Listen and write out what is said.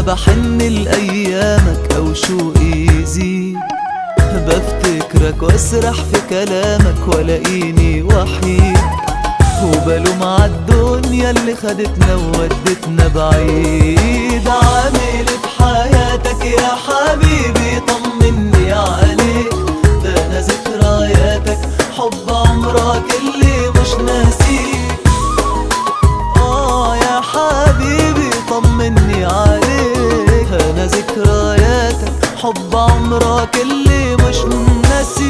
بحن لأيامك أو شوقي يزيد، بفتكرك واسرح في كلامك ولاقيني وحيد، وبلوم عالدنيا اللي خدتنا وودتنا بعيد. عامل في حياتك يا حبيبي طمني عليك، ده انا ذكرياتك حب عمرك اللي مش ناسيك. يا حبيبي طمني عليك، انا ذكرياتك حب عمرك اللي مش ناسيك.